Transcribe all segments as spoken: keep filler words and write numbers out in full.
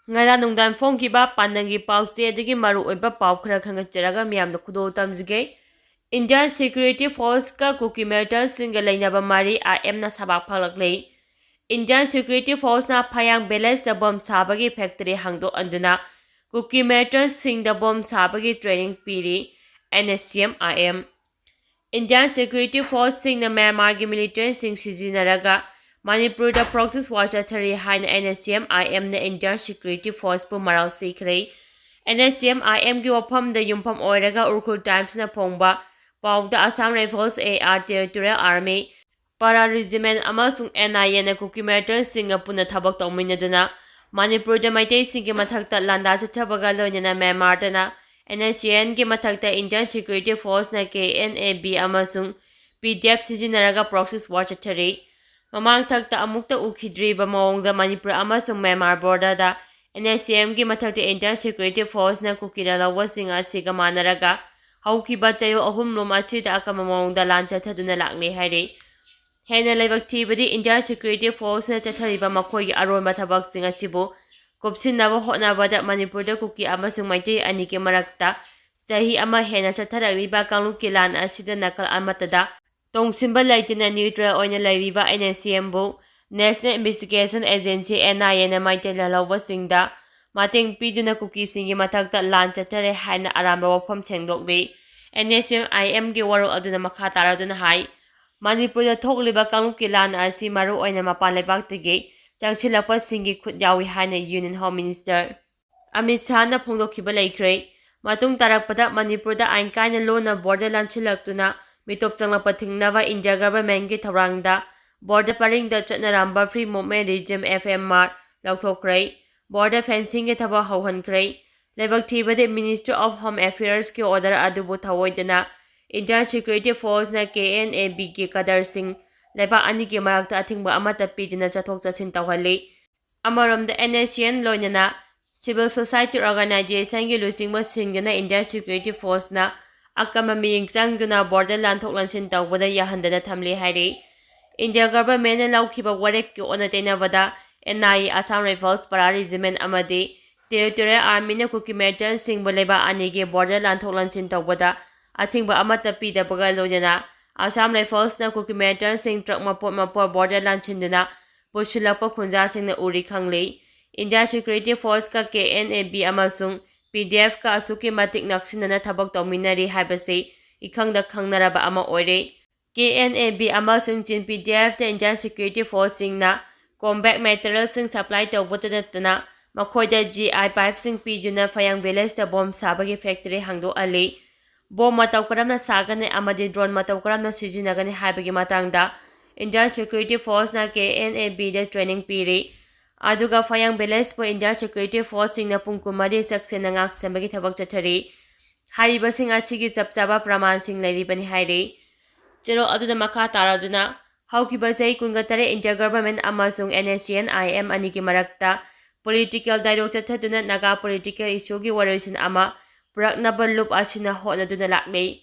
ꯉꯔꯥꯡ ꯅꯨꯡꯗꯥꯡ ꯐꯣꯡꯈꯤꯕ ꯄꯥꯟꯗꯝꯒꯤ ꯄꯥꯎꯆꯦꯗꯒꯤ ꯃꯔꯨꯑꯣꯏꯕ ꯄꯥꯎ ꯈꯔ ꯈꯟꯒꯠꯆꯔꯒ ꯃꯤꯌꯥꯝꯗ ꯈꯨꯗꯣꯜ ꯇꯝꯖꯒꯦ꯫ Indian security forceꯀ ꯀꯨꯀꯤ militantsꯁꯤꯡꯒ ꯂꯩꯅꯕ ꯃꯔꯤ IMꯅ ꯁꯕꯥꯛ ꯐꯥꯛꯂꯛꯂꯤ꯫ Indian security forceꯅ ꯐꯌꯥꯡ villageꯇ bomb ꯁꯥꯕꯒꯤ factory ꯍꯥꯡꯗꯣꯛꯍꯟꯗꯨꯅ ꯀꯨꯀꯤ militantsꯁꯤꯡꯗ bomb ꯁꯥꯕꯒꯤ training ꯄꯤꯔꯤ NSCN-IM꯫ Indian security forceꯁꯤꯡꯅ ꯃ꯭ꯌꯥꯟꯃꯥꯔꯒꯤ militantꯁꯤꯡ ꯁꯤꯖꯤꯟꯅꯔꯒ ꯃꯅꯤꯄꯨꯔꯗ proxy war ꯆꯠꯊꯔꯤ ꯍꯥꯏꯅ NSCN-IMꯅ Indian security forceꯄꯨ ꯃꯔꯥꯜ ꯁꯤꯈ꯭ꯔꯦ꯫ NSCN-IMꯒꯤ ꯋꯥꯐꯝꯗ ꯌꯨꯝꯐꯝ ꯑꯣꯏꯔꯒ ꯎꯈ꯭ꯔꯨꯜ Timesꯅ ꯐꯣꯡꯕ ꯄꯥꯎꯗ Assam Rifles, AR, Territorial Army, Para Regiment ꯑꯃꯁꯨꯡ NIAꯅ ꯀꯨꯀꯤ militantꯁꯤꯡꯒ ꯄꯨꯟꯅ ꯊꯕꯛ ꯇꯧꯃꯤꯟꯅꯗꯨꯅ ꯃꯅꯤꯄꯨꯔꯗ ꯃꯩꯇꯩꯁꯤꯡꯒꯤ ꯃꯊꯛꯇ ꯂꯥꯟꯗꯥ ꯆꯠꯊꯕꯒ ꯂꯣꯏꯅꯅ ꯃ꯭ꯌꯥꯟꯃꯥꯔꯗꯅ NSCNꯒꯤ ꯃꯊꯛꯇ Indian security forceꯅ KNA-B ꯑꯃꯁꯨꯡ PDF ꯁꯤꯖꯤꯟꯅꯔꯒ proxy war ꯆꯠꯊꯔꯤ꯫ ꯃꯃꯥꯡꯊꯛꯇ ꯑꯃꯨꯛꯇ ꯎꯈꯤꯗ꯭ꯔꯤꯕ ꯃꯑꯣꯡꯗ ꯃꯅꯤꯄꯨꯔ ꯑꯃꯁꯨꯡ ꯃ꯭ꯌꯥꯟꯃꯥꯔ borderꯗ NSCNꯒꯤ ꯃꯊꯛꯇ Indian security forceꯅ ꯀꯨꯀꯤ ꯂꯥꯜꯍꯧꯕꯁꯤꯡ ꯑꯁꯤꯒ ꯃꯥꯟꯅꯔꯒ ꯍꯧꯈꯤꯕ ꯆꯌꯣꯜ ꯑꯍꯨꯝ ꯂꯣꯝ ꯑꯁꯤꯗ ꯑꯀꯟꯕ ꯃꯑꯣꯡꯗ ꯂꯥꯟ ꯆꯠꯊꯗꯨꯅ ꯂꯥꯛꯂꯤ ꯍꯥꯏꯔꯤ꯫ ꯍꯦꯟꯅ ꯂꯥꯏꯕꯛ ꯊꯤꯕꯗꯤ Indian security forceꯅ ꯆꯠꯊꯔꯤꯕ ꯃꯈꯣꯏꯒꯤ ꯑꯔꯣꯟꯕ ꯊꯕꯛꯁꯤꯡ ꯑꯁꯤꯕꯨ ꯀꯨꯞꯁꯤꯟꯅꯕ ꯍꯣꯠꯅꯕꯗ ꯃꯅꯤꯄꯨꯔꯗ ꯀꯨꯀꯤ ꯑꯃꯁꯨꯡ ꯃꯩꯇꯩ ꯑꯅꯤꯒꯤ ꯃꯔꯛꯇ ꯆꯍꯤ ꯑꯃ ꯍꯦꯟꯅ ꯆꯠꯊꯔꯛꯂꯤꯕ ꯀꯥꯡꯂꯨꯞꯀꯤ ꯂꯥꯟ ꯑꯁꯤꯗ ꯅꯥꯀꯜ ꯑꯃꯠꯇꯗ ꯇꯣꯡꯁꯤꯟꯕ ꯂꯩꯇꯅ neutral ꯑꯣꯏꯅ ꯂꯩꯔꯤꯕ NSCNꯕꯨ National Investigation Agency, NIAꯅ ꯃꯩꯇꯩ ꯂꯥꯜꯍꯧꯕꯁꯤꯡꯗ ꯃꯇꯦꯡ ꯄꯤꯗꯨꯅ ꯀꯨꯀꯤꯁꯤꯡꯒꯤ ꯃꯊꯛꯇ ꯂꯥꯟ ꯆꯠꯊꯔꯦ ꯍꯥꯏꯅ ꯑꯔꯥꯟꯕ ꯋꯥꯐꯝ ꯁꯦꯡꯗꯣꯛꯂꯤ꯫ NSCN-IMꯒꯤ ꯋꯥꯔꯣꯜ ꯑꯗꯨꯅ ꯃꯈꯥ ꯇꯥꯔꯗꯨꯅ ꯍꯥꯏ, ꯃꯅꯤꯄꯨꯔꯗ ꯊꯣꯛꯂꯤꯕ ꯀꯥꯡꯂꯨꯞꯀꯤ ꯂꯥꯟ ꯑꯁꯤ ꯃꯔꯨꯑꯣꯏꯅ ꯃꯄꯥꯟ ꯂꯩꯕꯥꯛꯇꯒꯤ ꯆꯪꯁꯤꯜꯂꯛꯄꯁꯤꯡꯒꯤ ꯈꯨꯠ ꯌꯥꯎꯏ ꯍꯥꯏꯅ Union Home Minister ꯑꯃꯤꯠ ꯁꯥꯍꯅ ꯐꯣꯡꯗꯣꯛꯈꯤꯕ ꯂꯩꯈ꯭ꯔꯦ꯫ ꯃꯇꯨꯡ ꯇꯥꯔꯛꯄꯗ ꯃꯅꯤꯄꯨꯔꯗ ꯑꯥꯏꯟ ꯀꯥꯏꯅ ꯂꯣꯟꯅ border ꯂꯥꯟꯁꯤꯜꯂꯛꯇꯨꯅ ꯃꯤꯇꯣꯞ ꯆꯪꯂꯛꯄ ꯊꯤꯡꯅꯕ India governmentꯀꯤ ꯊꯧꯔꯥꯡꯗ border ꯄꯔꯤꯡꯗ ꯆꯠꯅꯔꯝꯕ Free Movement Regime, FMR, ꯂꯧꯊꯣꯛꯈ꯭ꯔꯦ꯫ Border fencingꯒꯤ ꯊꯕꯛ ꯍꯧꯍꯟꯈ꯭ꯔꯦ꯫ ꯂꯥꯏꯕꯛ ꯊꯤꯕꯗꯤ Ministry of Home Affairsꯀꯤ order ꯑꯗꯨꯕꯨ ꯊꯧꯑꯣꯏꯗꯅ Indian security forceꯅ KNA-Bꯒꯤ cadreꯁꯤꯡ ꯂꯩꯕꯥꯛ ꯑꯅꯤꯒꯤ ꯃꯔꯛꯇ ꯑꯊꯤꯡꯕ ꯑꯃꯠꯇ ꯄꯤꯗꯨꯅ ꯆꯠꯊꯣꯛ ꯆꯠꯁꯤꯟ ꯇꯧꯍꯜꯂꯤ꯫ ꯑꯃꯔꯣꯝꯗ NSCN ꯂꯣꯏꯅꯅ civil society organizationꯒꯤ ꯂꯨꯆꯤꯡꯕꯁꯤꯡꯗꯨꯅ Indian security forceꯅ ꯑꯀꯟꯕ ꯃꯤꯠꯌꯦꯡ ꯆꯪꯗꯨꯅ border ꯂꯥꯟꯊꯣꯛ ꯂꯥꯟꯁꯤꯟ ꯇꯧꯕꯗ ꯌꯥꯍꯟꯗꯅ ꯊꯝꯂꯤ ꯍꯥꯏꯔꯤ꯫ India governmentꯅ ꯂꯧꯈꯤꯕ ꯋꯥꯔꯦꯞꯀꯤ ꯑꯣꯟꯅ ꯇꯩꯅꯕꯗ N I A, Assam Rifles, Para Regiment ꯑꯃꯗꯤ Territorial Armyꯅ ꯀꯨꯀꯤ militantsꯁꯤꯡꯕꯨ ꯂꯩꯕꯥꯛ ꯑꯅꯤꯒꯤ border ꯂꯥꯟꯊꯣꯛ ꯂꯥꯟꯁꯤꯟ ꯇꯧꯕꯗ ꯑꯊꯤꯡꯕ ꯑꯃꯠꯇ ꯄꯤꯗꯕꯒ ꯂꯣꯏꯅꯅ Assam Riflesꯅ ꯀꯨꯀꯤ militantsꯁꯤꯡ truck ꯃꯄꯣꯠ ꯃꯄꯣꯠ border ꯂꯥꯟꯁꯤꯟꯗꯨꯅ ꯄꯨꯁꯤꯜꯂꯛꯄ ꯈꯣꯟꯖꯥꯁꯤꯡꯅ ꯎꯔꯤ ꯈꯪꯂꯤ꯫ Indian Security Forceꯀ ꯀꯦ ꯑꯦꯟ ꯑꯦ ꯕꯤ ꯑꯃꯁꯨꯡ ꯄꯤ ꯗꯤ ꯑꯦꯐꯀ ꯑꯁꯨꯛꯀꯤ ꯃꯇꯤꯛ ꯅꯛꯁꯤꯟꯅꯅ ꯊꯕꯛ ꯇꯧꯃꯤꯟꯅꯔꯤ ꯍꯥꯏꯕꯁꯤ ꯏꯈꯪꯗ ꯈꯪꯅꯔꯕ ꯑꯃ ꯑꯣꯏꯔꯦ꯫ ꯀꯦ ꯑꯦꯟ ꯑꯦ ꯕꯤ ꯑꯃꯁꯨꯡ ꯆꯤꯟ ꯄꯤ ꯗꯤ ꯑꯦꯐꯇ Indian Security Forceꯁꯤꯡꯅ combat materialsꯁꯤꯡ supply ꯇꯧꯕꯇ ꯅꯠꯇꯅ ꯃꯈꯣꯏꯗ G I pipeꯁꯤꯡ ꯄꯤꯗꯨꯅ ꯐꯌꯥꯡ villageꯇ bomb ꯁꯥꯕꯒꯤ factory ꯍꯥꯡꯗꯣꯛꯍꯜꯂꯤ꯫ Bomb ꯃꯇꯧ ꯀꯔꯝꯅ ꯁꯥꯒꯅꯤ ꯑꯃꯗꯤ drone ꯃꯇꯧ ꯀꯔꯝꯅ ꯁꯤꯖꯤꯟꯅꯒꯅꯤ ꯍꯥꯏꯕꯒꯤ ꯃꯇꯥꯡꯗ Indian Security Forceꯅ ꯀꯦ ꯑꯦꯟ ꯑꯦ ꯕꯤꯗ training ꯄꯤꯔꯤ꯫ ꯑꯗꯨꯒ ꯐꯌꯥꯡ villageꯄꯨ Indian Security Forceꯁꯤꯡꯅ ꯄꯨꯡ ꯀꯨꯟꯃꯔꯤ ꯆꯦꯛꯁꯤꯟꯅ ꯉꯥꯛꯁꯦꯟꯕꯒꯤ ꯊꯕꯛ ꯆꯠꯊꯔꯤ꯫ ꯍꯥꯏꯔꯤꯕꯁꯤꯡ ꯑꯁꯤꯒꯤ ꯆꯞ ꯆꯥꯕ ꯄ꯭ꯔꯃꯥꯟꯁꯤꯡ ꯂꯩꯔꯤꯕꯅꯤ ꯍꯥꯏꯔꯤ꯫ ꯆꯦꯔꯣꯜ ꯑꯗꯨꯅ ꯃꯈꯥ ꯇꯥꯔꯗꯨꯅ, ꯍꯧꯈꯤꯕ ꯆꯍꯤ ꯀꯨꯟꯒ ꯇꯔꯦꯠ India Government ꯑꯃꯁꯨꯡ N S C N I M ꯑꯅꯤꯒꯤ ꯃꯔꯛꯇ political dialogue ꯆꯠꯊꯗꯨꯅ ꯅꯥꯒꯥ political issueꯒꯤ ꯋꯥꯔꯣꯏꯁꯤꯟ ꯑꯃ ꯄꯨꯔꯛꯅꯕ ꯂꯨꯞ ꯑꯁꯤꯅ ꯍꯣꯠꯅꯗꯨꯅ ꯂꯥꯛꯂꯤ꯫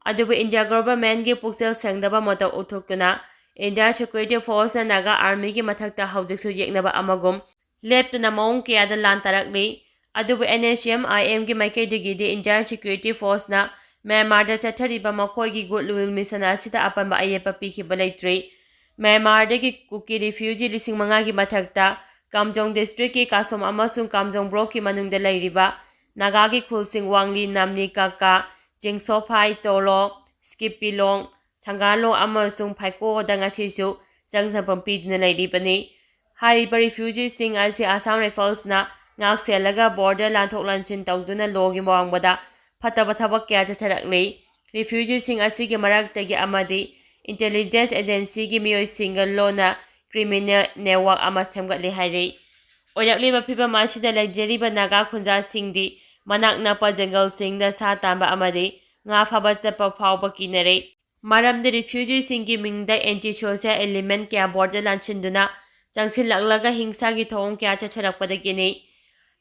ꯑꯗꯨꯕꯨ India Governmentꯒꯤ ꯄꯨꯛꯆꯦꯜ ꯁꯦꯡꯗꯕ ꯃꯇꯧ ꯎꯠꯊꯣꯛꯇꯨꯅ Indian Security Forceꯅ ꯅꯥꯒꯥ Armyꯒꯤ ꯃꯊꯛꯇ ꯍꯧꯖꯤꯛꯁꯨ ꯌꯦꯛꯅꯕ ꯑꯃꯒꯨꯝ ꯂꯦꯞꯇꯅ ꯃꯑꯣꯡ ꯀꯌꯥꯗ ꯂꯥꯟ ꯇꯥꯔꯛꯂꯤ꯫ ꯑꯗꯨꯕꯨ N S C N I Mꯒꯤ ꯃꯥꯏꯀꯩꯗꯒꯤꯗꯤ Indian Security Forceꯅ ꯃ꯭ꯌꯥꯟꯃꯥꯔꯗ ꯆꯠꯊꯔꯤꯕ ꯃꯈꯣꯏꯒꯤ goodwill mission ꯑꯁꯤꯗ ꯑꯄꯟꯕ ꯑꯌꯦꯠꯄ ꯄꯤꯈꯤꯕ ꯂꯩꯇ꯭ꯔꯤ꯫ ꯃ꯭ꯌꯥꯟꯃꯥꯔꯗꯒꯤ ꯀꯨꯀꯤ refugee ꯂꯤꯁꯤꯡ ꯃꯉꯥꯒꯤ ꯃꯊꯛꯇ ꯀꯥꯝꯖꯣꯡ districtꯀꯤ ꯀꯥꯁꯣꯝ ꯑꯃꯁꯨꯡ ꯀꯥꯝꯖꯣꯡ blockꯀꯤ ꯃꯅꯨꯡꯗ ꯂꯩꯔꯤꯕ ꯅꯥꯒꯥꯒꯤ ꯈꯨꯜꯁꯤꯡ ꯋꯥꯡꯂꯤ, ꯅꯥꯝꯂꯤ, ꯀꯥꯀꯥ, ꯆꯤꯡꯁꯣꯐꯥꯏ, ꯆꯣꯂꯣ, ꯁ꯭ꯀꯤꯞꯄꯤꯂꯣꯡ, ꯁꯪꯒꯥꯂꯣꯡ ꯑꯃꯁꯨꯡ ꯐꯥꯏꯀꯣꯗ ꯉꯁꯤꯁꯨ ꯆꯪꯖꯐꯝ ꯄꯤꯗꯨꯅ ꯂꯩꯔꯤꯕꯅꯤ꯫ ꯍꯥꯏꯔꯤꯕ refugeeꯁꯤꯡ ꯑꯁꯤ Assam Riflesꯅ ꯉꯥꯛ ꯁꯦꯜꯂꯒ border ꯂꯥꯟꯊꯣꯛ ꯂꯥꯟꯁꯤꯟ ꯇꯧꯗꯨꯅ lawꯒꯤ ꯃꯥꯡꯕꯗ ꯐꯠꯇꯕ ꯊꯕꯛ ꯀꯌꯥ ꯆꯠꯊꯔꯛꯂꯤ꯫ Refugeeꯁꯤꯡ ꯑꯁꯤꯒꯤ ꯃꯔꯛꯇꯒꯤ ꯑꯃꯗꯤ intelligence agencyꯒꯤ ꯃꯤꯑꯣꯏꯁꯤꯡꯒ ꯂꯣꯟꯅ criminal network ꯑꯃ ꯁꯦꯝꯒꯠꯂꯤ ꯍꯥꯏꯔꯤ꯫ ꯑꯣꯏꯔꯛꯂꯤꯕ ꯐꯤꯚꯝ ꯑꯁꯤꯗ ꯂꯩꯖꯔꯤꯕ ꯅꯥꯒꯥ ꯈꯨꯟꯖꯥꯁꯤꯡꯗꯤ ꯃꯅꯥꯛ ꯅꯛꯄ ꯖꯪꯒꯜꯁꯤꯡꯗ ꯁꯥ ꯇꯥꯟꯕ ꯑꯃꯗꯤ ꯉꯥ ꯐꯥꯕ ꯆꯠꯄ ꯐꯥꯎꯕ ꯀꯤꯅꯔꯦ꯫ ꯃꯔꯝꯗꯤ refugeeꯁꯤꯡꯒꯤ ꯃꯤꯡꯗ anti social element ꯀꯌꯥ border ꯂꯥꯟꯁꯤꯟꯗꯨꯅ ꯆꯪꯁꯤꯜꯂꯛꯂꯒ ꯍꯤꯡꯁꯥꯒꯤ ꯊꯧꯑꯣꯡ ꯀꯌꯥ ꯆꯠꯊꯔꯛꯄꯗꯒꯤꯅꯤ꯫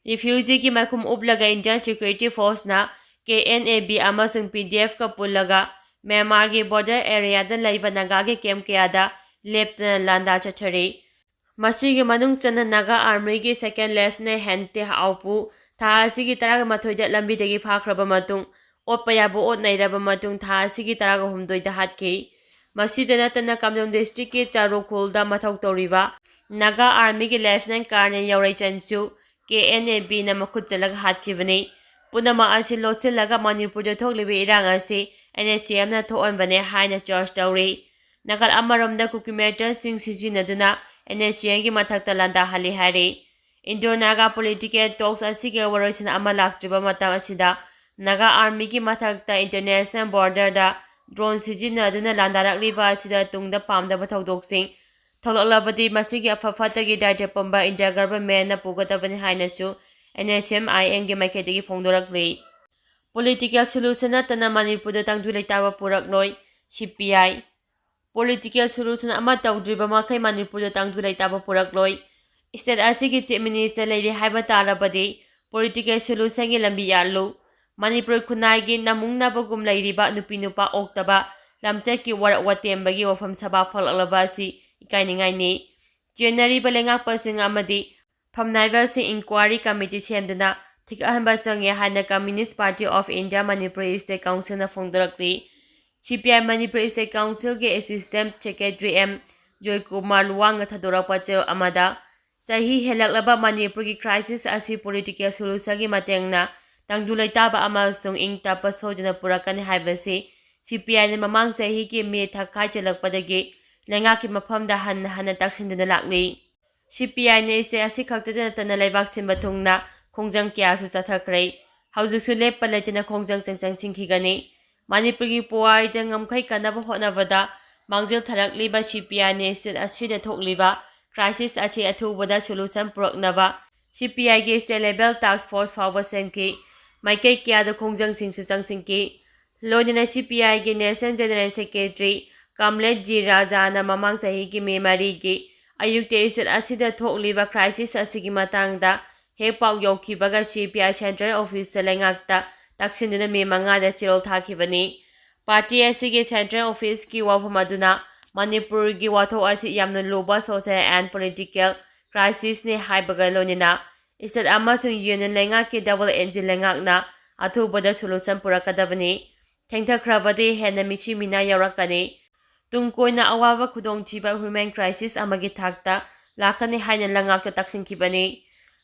Refugeeꯒꯤ ꯃꯥꯏꯈꯨꯝ ꯎꯞꯂꯒ Indian Security Forceꯅ K N A B ꯑꯃꯁꯨꯡ P D Fꯀ ꯄꯨꯜꯂꯒ ꯃ꯭ꯌꯥꯟꯃꯥꯔꯒꯤ border areaꯗ ꯂꯩꯕ ꯅꯥꯒꯥꯒꯤ camp ꯀꯌꯥꯗ ꯂꯦꯞꯇꯅ ꯂꯥꯟꯗꯥ ꯆꯠꯊꯔꯤ꯫ ꯃꯁꯤꯒꯤ ꯃꯅꯨꯡ ꯆꯟꯅ ꯅꯥꯒꯥ ꯑꯥꯔꯃꯤꯒꯤ ꯁꯦꯀꯦꯟ ꯂꯦꯐꯇꯅꯦꯟ ꯍꯦꯟꯇꯦ ꯍꯥꯎꯄꯨ ꯊꯥ ꯑꯁꯤꯒꯤ ꯇꯔꯥꯃꯥꯊꯣꯏꯗ ꯂꯝꯕꯤꯗꯒꯤ ꯐꯥꯈ꯭ꯔꯕ ꯃꯇꯨꯡ, ꯑꯣꯠꯄ ꯌꯥꯕ ꯑꯣꯠ ꯅꯩꯔꯕ ꯃꯇꯨꯡ ꯊꯥ ꯑꯁꯤꯒꯤ ꯇꯔꯥꯒ ꯍꯨꯝꯗꯣꯏꯗ ꯍꯥꯠꯈꯤ꯫ ꯃꯁꯤꯗ ꯅꯠꯇꯅ ꯀꯥꯝꯖꯣꯡ ꯗꯤꯁꯇ꯭ꯔꯤꯛꯀꯤ ꯆꯥꯔꯨ ꯈꯨꯜꯗ ꯃꯊꯧ ꯇꯧꯔꯤꯕ ꯅꯥꯒꯥ ꯑꯥꯔꯃꯤꯒꯤ ꯂꯦꯐꯇꯅꯦꯟ ꯀꯥꯔꯅꯦꯜ ꯌꯥꯎꯔꯩ ꯆꯟꯁꯨ ꯀꯦ ꯑꯦꯟ ꯑꯦ ꯕꯤꯅ ꯃꯈꯨꯠ ꯆꯠꯂꯒ ꯍꯥꯠꯈꯤꯕꯅꯤ꯫ ꯄꯨꯝꯅꯃꯛ ꯑꯁꯤ ꯂꯣꯠꯁꯤꯜꯂꯒ ꯃꯅꯤꯄꯨꯔꯗ ꯊꯣꯛꯂꯤꯕ ꯏꯔꯥꯡ ꯑꯁꯤ ꯑꯦꯟ ꯑꯦꯁ ꯑꯦꯝꯅ ꯊꯣꯛꯍꯟꯕꯅꯦ ꯍꯥꯏꯅ ꯆꯥꯔꯖ ꯇꯧꯔꯤ꯫ ꯅꯥꯀꯜ ꯑꯃꯔꯣꯝꯗ ꯀꯨꯀꯤ ꯃꯤꯂꯤꯇꯦꯟꯁꯤꯡ ꯁꯤꯖꯤꯟꯅꯗꯨꯅ ꯑꯦꯟ ꯑꯦꯁ ꯑꯦꯝꯒꯤ ꯃꯊꯛꯇ ꯂꯥꯟꯗꯥꯍꯜꯂꯤ ꯍꯥꯏꯔꯤ꯫ ꯏꯟꯗꯣ ꯅꯥꯒꯥ ꯄꯣꯂꯤꯇꯤꯀꯦꯜ ꯇꯣꯛꯁ ꯑꯁꯤꯒꯤ ꯋꯥꯔꯣꯏꯁꯤꯟ ꯑꯃ ꯂꯥꯛꯇ꯭ꯔꯤꯕ ꯃꯇꯝ ꯑꯁꯤꯗ ꯅꯥꯒꯥ ꯑꯥꯔꯃꯤꯒꯤ ꯃꯊꯛꯇ ꯏꯟꯇꯔꯅꯦꯁꯅꯦꯜ ꯕꯣꯔꯗꯔꯗ ꯗ꯭ꯔꯣꯟ ꯁꯤꯖꯤꯟꯅꯗꯨꯅ ꯂꯥꯟꯗꯥꯔꯛꯂꯤꯕ ꯑꯁꯤꯗ ꯇꯨꯡꯗ ꯄꯥꯝꯗꯕ ꯊꯧꯗꯣꯛꯁꯤꯡ ꯊꯣꯛꯂꯛꯂꯕꯗꯤ ꯃꯁꯤꯒꯤ ꯑꯐ ꯐꯠꯇꯒꯤ ꯗꯥꯏꯇ꯭ꯋ ꯄꯨꯝꯕ ꯏꯟꯗꯤꯌꯥ ꯒꯚꯔꯟꯃꯦꯟꯅ ꯄꯨꯒꯗꯕꯅꯤ ꯍꯥꯏꯅꯁꯨ ꯑꯦꯟ ꯑꯦꯁ ꯑꯦꯝ ꯑꯥꯏ ꯑꯦꯝꯒꯤ ꯃꯥꯏꯀꯩꯗꯒꯤ ꯐꯣꯡꯗꯣꯔꯛꯂꯤ꯫ ꯄꯣꯂꯤꯇꯤꯀꯦꯜ ꯁꯣꯂꯨꯁꯟ ꯅꯠꯇꯅ ꯃꯅꯤꯄꯨꯔꯗ ꯇꯪꯗꯨ ꯂꯩꯇꯥꯕ ꯄꯨꯔꯛꯂꯣꯏ, ꯁꯤ ꯄꯤ ꯑꯥꯏ꯫ ꯄꯣꯂꯤꯇꯤꯀꯦꯜ ꯁꯣꯂꯨꯁꯟ ꯑꯃ ꯇꯧꯗ꯭ꯔꯤꯕ ꯃꯈꯩ ꯃꯅꯤꯄꯨꯔꯗ ꯇꯪꯗꯨ ꯂꯩꯇꯥꯕ ꯄꯨꯔꯛꯂꯣꯏ꯫ ꯁ꯭ꯇꯦꯠ ꯑꯁꯤꯒꯤ ꯆꯤꯐ ꯃꯤꯅꯤꯁꯇꯔ ꯂꯩꯔꯦ ꯍꯥꯏꯕ ꯇꯥꯔꯕꯗꯤ ꯄꯣꯂꯤꯇꯤꯀꯦꯜ ꯁꯣꯂꯨꯁꯟꯒꯤ ꯂꯝꯕꯤ ꯌꯥꯠꯂꯨ꯫ ꯃꯅꯤꯄꯨꯔ ꯈꯨꯟꯅꯥꯏꯒꯤ ꯅꯃꯨꯡꯅꯕꯒꯨꯝ ꯂꯩꯔꯤꯕ ꯅꯨꯄꯤ ꯅꯨꯄꯥ ꯑꯣꯛꯇꯕ ꯂꯝꯆꯠꯀꯤ ꯋꯥꯔꯛ ꯋꯥꯇꯦꯝꯕꯒꯤ ꯋꯥꯐꯝ ꯁꯚꯥ ꯐꯣꯡꯂꯛꯂꯕ ꯑꯁꯤ ꯏꯀꯥꯏꯅꯤꯡꯉꯥꯏꯅꯤ꯫ ꯆꯦꯟꯅꯔꯤꯕ ꯂꯩꯉꯥꯛꯄꯁꯤꯡ ꯑꯃꯗꯤ ꯐꯝꯅꯥꯏꯕꯁꯤꯡ ꯏꯟꯀ꯭ꯋꯥꯔꯤ ꯀꯃꯤꯇꯤ ꯁꯦꯝꯗꯨꯅ ꯊꯤꯒꯠꯍꯟꯕ ꯆꯪꯉꯦ ꯍꯥꯏꯅ communist party of India Manipur state ꯀꯥꯎꯟꯁꯤꯜꯅ ꯐꯣꯡꯗꯣꯔꯛꯂꯤ꯫ C P I Manipur state ꯀꯥꯎꯟꯁꯤꯜꯒꯤ ꯑꯦꯁꯤꯁꯇꯦꯟꯠ ꯁꯦꯀ꯭ꯔꯦꯇꯔꯤ ꯑꯦꯝ ꯖꯣꯏꯀꯨꯃꯥꯔ ꯂꯨꯋꯥꯡꯅ ꯊꯥꯗꯣꯔꯛꯄ ꯆꯦꯔꯣꯜ ꯑꯃꯗ, ꯆꯍꯤ ꯍꯦꯜꯂꯛꯂꯕ ꯃꯅꯤꯄꯨꯔꯒꯤ ꯀ꯭ꯔꯥꯏꯁꯤꯁ ꯑꯁꯤ ꯄꯣꯂꯤꯇꯤꯀꯦꯜ ꯁꯣꯂꯨꯁꯟꯒꯤ ꯃꯇꯦꯡꯅ ꯇꯪꯗꯨ ꯂꯩꯇꯥꯕ ꯑꯃꯁꯨꯡ ꯏꯪ ꯇꯞꯄ ꯁꯣꯏꯗꯅ ꯄꯨꯔꯛꯀꯅꯤ ꯍꯥꯏꯕꯁꯤ ꯁꯤ ꯄꯤ ꯑꯥꯏꯅ ꯃꯃꯥꯡ ꯆꯍꯤꯒꯤ ꯃꯦ ꯊꯥꯈꯥꯏ ꯆꯜꯂꯛꯄꯗꯒꯤ ꯂꯩꯉꯥꯛꯀꯤ ꯃꯐꯝꯗ ꯍꯟꯅ ꯍꯟꯅ ꯇꯛꯁꯤꯟꯗꯨꯅ ꯂꯥꯛꯂꯤ꯫ ꯁꯤ ꯄꯤ ꯑꯥꯏꯅ ꯁ꯭ꯇꯦꯠ ꯑꯁꯤ ꯈꯛꯇꯗ ꯅꯠꯇꯅ ꯂꯩꯕꯥꯛ ꯁꯤꯟꯕ ꯊꯨꯡꯅ ꯈꯣꯡꯖꯪ ꯀꯌꯥꯁꯨ ꯆꯠꯊꯈ꯭ꯔꯦ꯫ ꯍꯧꯖꯤꯛꯁꯨ ꯂꯦꯞꯄ ꯂꯩꯇꯅ ꯈꯣꯡꯖꯪ ꯆꯪꯁꯤꯟꯈꯤꯒꯅꯤ꯫ ꯃꯅꯤꯄꯨꯔꯒꯤ ꯄꯨꯋꯥꯔꯤꯗ ꯉꯝꯈꯩ ꯀꯟꯅꯕ ꯍꯣꯠꯅꯕꯗ ꯃꯥꯡꯖꯤꯜ ꯊꯥꯔꯛꯂꯤꯕ ꯁꯤ ꯄꯤ ꯑꯥꯏꯅ ꯁ꯭ꯇꯦꯠ ꯑꯁꯤꯗ ꯊꯣꯛꯂꯤꯕ ꯀ꯭ꯔꯥꯏꯁꯤꯁ ꯑꯁꯤ ꯑꯊꯨꯕꯗ ꯁꯣꯂꯨꯁꯟ ꯄꯨꯔꯛꯅꯕ ꯁꯤ ꯄꯤ ꯑꯥꯏꯒꯤ ꯁ꯭ꯇꯦꯠ ꯂꯦꯚꯦꯜ ꯇꯥꯛꯁ ꯐꯣꯔꯁ ꯐꯥꯎꯕ ꯁꯦꯝꯈꯤ꯫ ꯃꯥꯏꯀꯩ ꯀꯌꯥꯗ ꯈꯣꯡꯖꯪꯁꯤꯡꯁꯨ ꯆꯪꯁꯤꯟꯈꯤ꯫ ꯂꯣꯏꯅꯅ ꯁꯤ ꯄꯤ ꯑꯥꯏꯒꯤ ꯅꯦꯁꯅꯦꯜ ꯖꯦꯅꯔꯦꯜ ꯁꯦꯀ꯭ꯔꯦꯇꯔꯤ ꯀꯝꯂꯦꯠ ꯖꯤ ꯔꯥꯖꯥꯅ ꯃꯃꯥꯡ ꯆꯍꯤꯒꯤ ꯃꯦ ꯃꯔꯤꯒꯤ ꯑꯌꯨꯛꯇ ꯁ꯭ꯇꯦꯠ ꯑꯁꯤꯗ ꯊꯣꯛꯂꯤꯕ ꯀ꯭ꯔꯥꯏꯁꯤꯁ ꯑꯁꯤꯒꯤ ꯃꯇꯥꯡꯗ ꯍꯦꯛ ꯄꯥꯎ ꯌꯧꯈꯤꯕꯒ ꯁꯤ ꯄꯤ ꯑꯥꯏ ꯁꯦꯟꯇ꯭ꯔꯦꯜ ꯑꯣꯐꯤꯁꯇ ꯂꯩꯉꯥꯛꯇ ꯇꯛꯁꯤꯟꯗꯨꯅ ꯃꯦ ꯃꯉꯥꯗ ꯆꯦꯔꯣꯜ ꯊꯥꯈꯤꯕꯅꯤ꯫ ꯄꯥꯔꯇꯤ ꯑꯁꯤꯒꯤ ꯁꯦꯟꯇ꯭ꯔꯦꯜ ꯑꯣꯐꯤꯁꯀꯤ ꯋꯥꯐꯝ ꯑꯗꯨꯅ ꯃꯅꯤꯄꯨꯔꯒꯤ ꯋꯥꯊꯣꯛ ꯑꯁꯤ ꯌꯥꯝꯅ ꯂꯨꯕ social and political crisisꯅꯤ ꯍꯥꯏꯕꯒ ꯂꯣꯏꯅꯅ state ꯑꯃꯁꯨꯡ union ꯂꯩꯉꯥꯛꯀꯤ double engine ꯂꯩꯉꯥꯛꯅ ꯑꯊꯨꯕꯗ solution ꯄꯨꯔꯛꯀꯗꯕꯅꯤ꯫ ꯊꯦꯡꯊꯈ꯭ꯔꯕꯗꯤ ꯍꯦꯟꯅ ꯃꯤꯁꯤ ꯃꯤꯅꯥ ꯌꯥꯎꯔꯛꯀꯅꯤ꯫ ꯇꯨꯡ ꯀꯣꯏꯅ ꯑꯋꯥꯕ ꯈꯨꯗꯣꯡꯊꯤꯕ human crisis ꯑꯃꯒꯤ ꯊꯥꯛꯇ ꯂꯥꯛꯀꯅꯤ ꯍꯥꯏꯅ ꯂꯩꯉꯥꯛꯇ ꯇꯛꯁꯤꯟꯈꯤꯕꯅꯤ꯫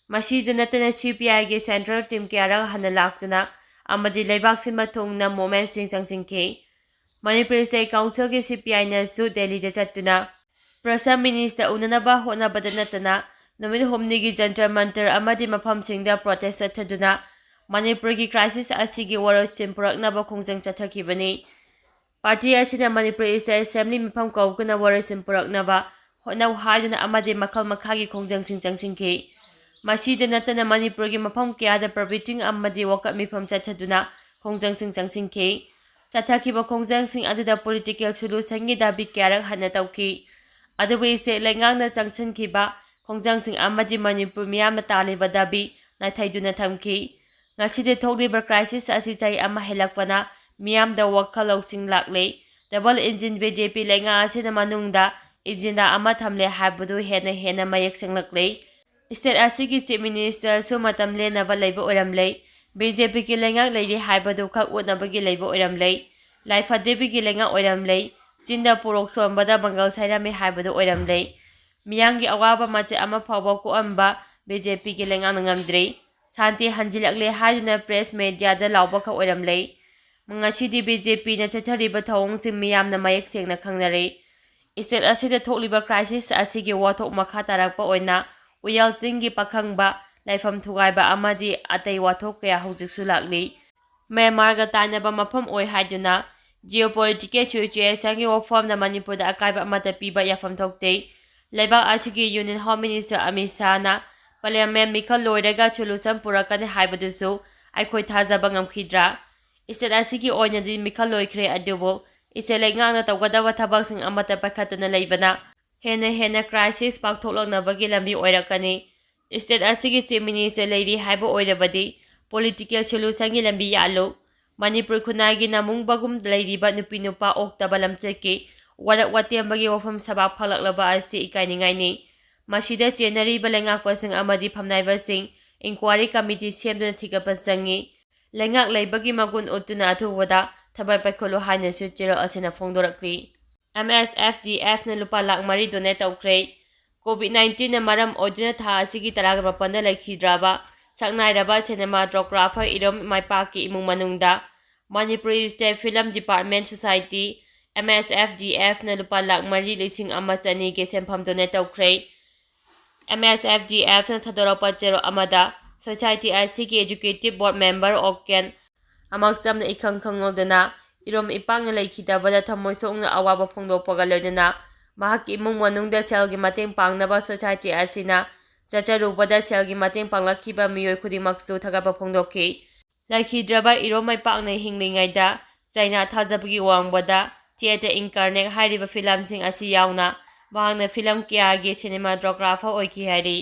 ꯃꯁꯤꯗ ꯅꯠꯇꯅ CPIꯒꯤ central team ꯀꯌꯥꯔꯛ ꯍꯟꯅ ꯂꯥꯛꯇꯨꯅ ꯑꯃꯗꯤ ꯂꯩꯕꯥꯛ ꯁꯤꯟꯕ ꯊꯨꯡꯅ movementꯁꯤꯡ ꯆꯪꯁꯤꯟꯈꯤ꯫ ꯃꯅꯤꯄꯨꯔ State Councilꯒꯤ CPIꯅꯁꯨ ꯗꯦꯜꯂꯤꯗ ꯆꯠꯇꯨꯅ Prime Minister ꯎꯅꯅꯕ ꯍꯣꯠꯅꯕꯗ ꯅꯠꯇꯅ ꯅꯨꯃꯤꯠ ꯍꯨꯝꯅꯤꯒꯤ ꯖꯟꯇꯔ ꯃꯟꯇꯔ ꯑꯃꯗꯤ ꯃꯐꯝꯁꯤꯡꯗ protest ꯆꯠꯊꯗꯨꯅ ꯃꯅꯤꯄꯨꯔꯒꯤ crisis ꯑꯁꯤꯒꯤ ꯋꯥꯔꯣꯏꯁꯤꯟ ꯄꯨꯔꯛꯅꯕ ꯈꯣꯡꯖꯪ ꯆꯠꯊꯈꯤꯕꯅꯤ꯫ Party ꯑꯁꯤꯅ ꯃꯅꯤꯄꯨꯔ State Assembly ꯃꯤꯐꯝ ꯀꯧꯗꯨꯅ ꯋꯥꯔꯣꯏꯁꯤꯟ ꯄꯨꯔꯛꯅꯕ ꯍꯣꯠꯅꯧ ꯍꯥꯏꯗꯨꯅ ꯑꯃꯗꯤ ꯃꯈꯜ ꯃꯈꯥꯒꯤ ꯈꯣꯡꯖꯪꯁꯤꯡ ꯆꯪꯁꯤꯟꯈꯤ꯫ ꯃꯁꯤꯗ ꯅꯠꯇꯅ ꯃꯅꯤꯄꯨꯔꯒꯤ ꯃꯐꯝ ꯀꯌꯥꯗ protesting ꯑꯃꯗꯤ walkout ꯃꯤꯐꯝ ꯆꯠꯊꯗꯨꯅ ꯈꯣꯡꯖꯪꯁꯤꯡ ꯆꯪꯁꯤꯟꯈꯤ꯫ ꯆꯠꯊꯈꯤꯕ ꯈꯣꯡꯖꯪꯁꯤꯡ ꯑꯗꯨꯗ political solutionꯒꯤ ꯗꯥꯕꯤ ꯀꯌꯥꯔꯛ ꯍꯟꯅ ꯇꯧꯈꯤ꯫ ꯑꯗꯨꯕꯨ state ꯂꯩꯉꯥꯛꯅ ꯆꯪꯁꯤꯟꯈꯤꯕ ꯈꯣꯡꯖꯪꯁꯤꯡ ꯑꯃꯗꯤ ꯃꯅꯤꯄꯨꯔ ꯃꯤꯌꯥꯝꯅ ꯇꯥꯜꯂꯤꯕ ꯗꯥꯕꯤ ꯅꯥꯊꯩꯗꯨꯅ ꯊꯝꯈꯤ꯫ ꯉꯁꯤꯗꯤ ꯊꯣꯛꯂꯤꯕ crisis ꯑꯁꯤ ꯆꯍꯤ ꯑꯃ ꯍꯦꯜꯂꯛꯄꯅ ꯃꯤꯌꯥꯝꯗ ꯋꯥꯈꯜ ꯂꯧꯁꯤꯡ ꯂꯥꯛꯂꯦ꯫ Double engine BJP ꯂꯩꯉꯥꯛ ꯑꯁꯤꯅ ꯃꯅꯨꯡꯗ agenda ꯑꯃ ꯊꯝꯂꯦ ꯍꯥꯏꯕꯗꯨ ꯍꯦꯟꯅ ꯍꯦꯟꯅ ꯃꯌꯦꯛ ꯁꯦꯡꯂꯛꯂꯦ꯫ State ꯑꯁꯤꯒꯤ Chief Ministerꯁꯨ ꯃꯇꯝ ꯂꯦꯟꯅꯕ ꯂꯩꯕ ꯑꯣꯏꯔꯝꯂꯦ꯫ BJPꯒꯤ ꯂꯩꯉꯥꯛ ꯂꯩꯔꯤ ꯍꯥꯏꯕꯗꯨ ꯈꯛ ꯎꯠꯅꯕꯒꯤ ꯂꯩꯕ ꯑꯣꯏꯔꯝꯂꯦ꯫ ꯂꯥꯏꯐꯗꯦꯕꯤꯒꯤ ꯂꯩꯉꯥꯛ ꯑꯣꯏꯔꯝꯂꯦ꯫ ꯆꯤꯟꯗ ꯄꯣꯔꯣꯛ ꯁꯣꯟꯕꯗ ꯃꯪꯒꯜ ꯁꯥꯏꯔꯝꯃꯤ ꯍꯥꯏꯕꯗꯨ ꯑꯣꯏꯔꯝꯂꯦ꯫ ꯃꯤꯌꯥꯝꯒꯤ ꯑꯋꯥꯕ ꯃꯆꯦꯠ ꯑꯃ ꯐꯥꯎꯕ ꯀꯣꯛꯍꯟꯕ BJPꯒꯤ ꯂꯩꯉꯥꯛꯅ ꯉꯝꯗ꯭ꯔꯤ꯫ ꯁꯥꯟꯇꯤ ꯍꯟꯖꯤꯜꯂꯛꯂꯦ ꯍꯥꯏꯗꯨꯅ press mediaꯗ ꯂꯥꯎꯕꯈꯛ ꯑꯣꯏꯔꯝꯂꯦ꯫ ꯉꯁꯤꯗꯤ BJPꯅ ꯆꯠꯊꯔꯤꯕ ꯊꯧꯑꯣꯡꯁꯤꯡ ꯃꯤꯌꯥꯝꯅ ꯃꯌꯦꯛ ꯁꯦꯡꯅ ꯈꯪꯅꯔꯦ꯫ State ꯑꯁꯤꯗ ꯊꯣꯛꯂꯤꯕ crisis ꯑꯁꯤꯒꯤ ꯋꯥꯊꯣꯛ ꯃꯈꯥ ꯇꯥꯔꯛꯄ ꯑꯣꯏꯅ ꯎꯌꯥꯜ ꯆꯤꯡꯒꯤ ꯄꯥꯈꯪꯕ, ꯂꯥꯏꯐꯝ ꯊꯨꯒꯥꯏꯕ ꯑꯃꯗꯤ ꯑꯇꯩ ꯋꯥꯊꯣꯛ ꯀꯌꯥ ꯍꯧꯖꯤꯛꯁꯨ ꯂꯥꯛꯂꯤ꯫ ꯃ꯭ꯌꯥꯟꯃꯥꯔꯒ ꯇꯥꯏꯅꯕ ꯃꯐꯝ ꯑꯣꯏ ꯍꯥꯏꯗꯨꯅ geopolitical situationꯒꯤ ꯋꯥꯐꯝꯅ ꯃꯅꯤꯄꯨꯔꯗ ꯑꯀꯥꯏꯕ ꯑꯃꯠꯇ ꯄꯤꯕ ꯌꯥꯐꯝ ꯊꯣꯛꯇꯦ꯫ ꯂꯩꯕꯥꯛ ꯑꯁꯤꯒꯤ Union Home Minister Amit ꯁꯥꯍꯅ Parliament ꯃꯤꯈꯜ ꯂꯣꯏꯔꯒ solution ꯄꯨꯔꯛꯀꯅꯤ ꯍꯥꯏꯕꯗꯨꯁꯨ ꯑꯩꯈꯣꯏ ꯊꯥꯖꯕ ꯉꯝꯈꯤꯗ꯭ꯔꯥ? State ꯑꯁꯤꯒꯤ ꯑꯣꯏꯅꯗꯤ ꯃꯤꯈꯜ ꯂꯣꯏꯈ꯭ꯔꯦ, ꯑꯗꯨꯕꯨ state ꯂꯩꯉꯥꯛꯅ ꯇꯧꯒꯗꯕ ꯊꯕꯛꯁꯤꯡ ꯑꯃꯠꯇ ꯄꯥꯏꯈꯠꯇꯅ ꯂꯩꯕꯅ ꯍꯦꯟꯅ ꯍꯦꯟꯅ crisis ꯄꯥꯛꯊꯣꯛꯂꯛꯅꯕꯒꯤ ꯂꯝꯕꯤ ꯑꯣꯏꯔꯛꯀꯅꯤ꯫ State ꯑꯁꯤꯒꯤ Chief Minister ꯂꯩꯔꯤ ꯍꯥꯏꯕ ꯑꯣꯏꯔꯕꯗꯤ political solutionꯒꯤ ꯂꯝꯕꯤ ꯌꯥꯠꯂꯨ꯫ ꯃꯅꯤꯄꯨꯔ ꯈꯨꯟꯅꯥꯏꯒꯤ ꯅꯃꯨꯡꯕꯒꯨꯝ ꯂꯩꯔꯤꯕ ꯅꯨꯄꯤ ꯅꯨꯄꯥ ꯑꯣꯛꯇꯕ ꯂꯝꯆꯠꯀꯤ ꯋꯥꯔꯛ ꯋꯥꯇꯦꯝꯕꯒꯤ ꯋꯥꯐꯝ ꯁꯕꯥꯛ ꯐꯪꯂꯛꯂꯕ ꯑꯁꯤ ꯏꯀꯥꯏꯅꯤꯡꯉꯥꯏꯅꯤ꯫ ꯃꯁꯤꯗ ꯆꯦꯟꯅꯔꯤꯕ ꯂꯩꯉꯥꯛꯄꯁꯤꯡ ꯑꯃꯗꯤ ꯐꯝꯅꯥꯏꯕꯁꯤꯡ ꯏꯟꯀ꯭ꯋꯥꯔꯤ ꯀꯃꯤꯇꯤ ꯁꯦꯝꯗꯨꯅ ꯊꯤꯒꯠꯄ ꯆꯪꯏ꯫ ꯂꯩꯉꯥꯛ ꯂꯩꯕꯒꯤ ꯃꯒꯨꯟ ꯎꯠꯇꯨꯅ ꯑꯊꯨꯕꯗ ꯊꯕꯛ ꯄꯥꯏꯈꯠꯂꯨ ꯍꯥꯏꯅꯁꯨ ꯆꯦꯔꯣꯜ ꯑꯁꯤꯅ ꯐꯣꯡꯗꯣꯔꯛꯂꯤ꯫ ꯑꯦꯝ ꯑꯦꯁ ꯑꯦꯐ ꯗꯤ ꯑꯦꯐꯅ ꯂꯨꯄꯥ ꯂꯥꯈ ꯃꯔꯤ ꯗꯣꯅꯦꯠ ꯇꯧꯈ꯭ꯔꯦ꯫ ꯀꯣꯚꯤꯗ ꯅꯥꯏꯟꯇꯤꯟꯅ ꯃꯔꯝ ꯑꯣꯏꯗꯨꯅ ꯊꯥ ꯑꯁꯤꯒꯤ ꯇꯔꯥꯒ ꯃꯥꯄꯟꯗ ꯂꯩꯈꯤꯗ꯭ꯔꯕ ꯁꯛꯅꯥꯏꯔꯕ ꯁꯤꯅꯦꯃꯥꯇꯣꯒ꯭ꯔꯥꯐꯔ ꯏꯔꯣꯝ ꯃꯥꯏꯄꯥꯛꯀꯤ ꯏꯃꯨꯡ ꯃꯅꯨꯡꯗ Manipuri state film department society, M S F D ꯑꯦꯐꯅ ꯂꯨꯄꯥ ꯂꯥꯈ ꯃꯔꯤ ꯂꯤꯁꯤꯡ ꯑꯃ ꯆꯅꯤꯒꯤ ꯁꯦꯟꯐꯝ ꯗꯣꯅꯦꯠ ꯇꯧꯈ꯭ꯔꯦ꯫ ꯑꯦꯝ ꯑꯦꯁ ꯑꯦꯐ ꯗꯤ ꯑꯦꯐꯅ ꯊꯥꯗꯣꯔꯛꯄ ꯆꯦꯔꯣꯜ ꯑꯃꯗ ꯁꯣꯁꯥꯏꯇꯤ ꯑꯁꯤꯒꯤ ꯑꯦꯛꯖꯤꯀ꯭ꯌꯨꯇꯤꯚ ꯕꯣꯔꯗ ꯃꯦꯝꯕꯔ ꯑꯣꯀꯦꯟ ꯑꯃꯛꯆꯝꯅ ꯏꯈꯪ ꯈꯪꯍꯧꯗꯅ ꯏꯔꯣꯝ ꯏꯄꯥꯛꯅ ꯂꯩꯈꯤꯗꯕꯗ ꯊꯃꯣꯏ ꯁꯣꯛꯅ ꯑꯋꯥꯕ ꯐꯣꯡꯗꯣꯛꯄꯒ ꯂꯣꯏꯅꯅ ꯃꯍꯥꯛꯀꯤ ꯏꯃꯨꯡ ꯃꯅꯨꯡꯗ ꯁꯦꯜꯒꯤ ꯃꯇꯦꯡ ꯄꯥꯡꯅꯕ ꯁꯣꯁꯥꯏꯇꯤ ꯑꯁꯤꯅ ꯆꯠꯆꯔꯨꯕꯗ ꯁꯦꯜꯒꯤ ꯃꯇꯦꯡ ꯄꯥꯡꯂꯛꯈꯤꯕ ꯃꯤꯑꯣꯏ ꯈꯨꯗꯤꯡꯃꯛꯁꯨ ꯊꯥꯒꯠꯄ ꯐꯣꯡꯗꯣꯛꯈꯤ꯫ ꯂꯩꯈꯤꯗ꯭ꯔꯕ ꯏꯔꯣꯝ ꯃꯥꯏꯄꯥꯛꯅ ꯍꯤꯡꯂꯤꯉꯩꯗ ꯆꯩꯅꯥ ꯊꯥꯖꯕꯒꯤ ꯋꯥꯡꯃꯗ ꯊꯤꯌꯦꯇꯔ ꯏꯟꯀꯥꯔꯅꯦꯠ ꯍꯥꯏꯔꯤꯕ ꯐꯤꯂꯝꯁꯤꯡ ꯑꯁꯤ ꯌꯥꯎꯅ ꯃꯍꯥꯛꯅ ꯐꯤꯂꯝ ꯀꯌꯥꯒꯤ ꯁꯤꯅꯦꯃꯥꯇꯣꯒ꯭ꯔꯥꯐꯔ ꯑꯣꯏꯈꯤ ꯍꯥꯏꯔꯤ꯫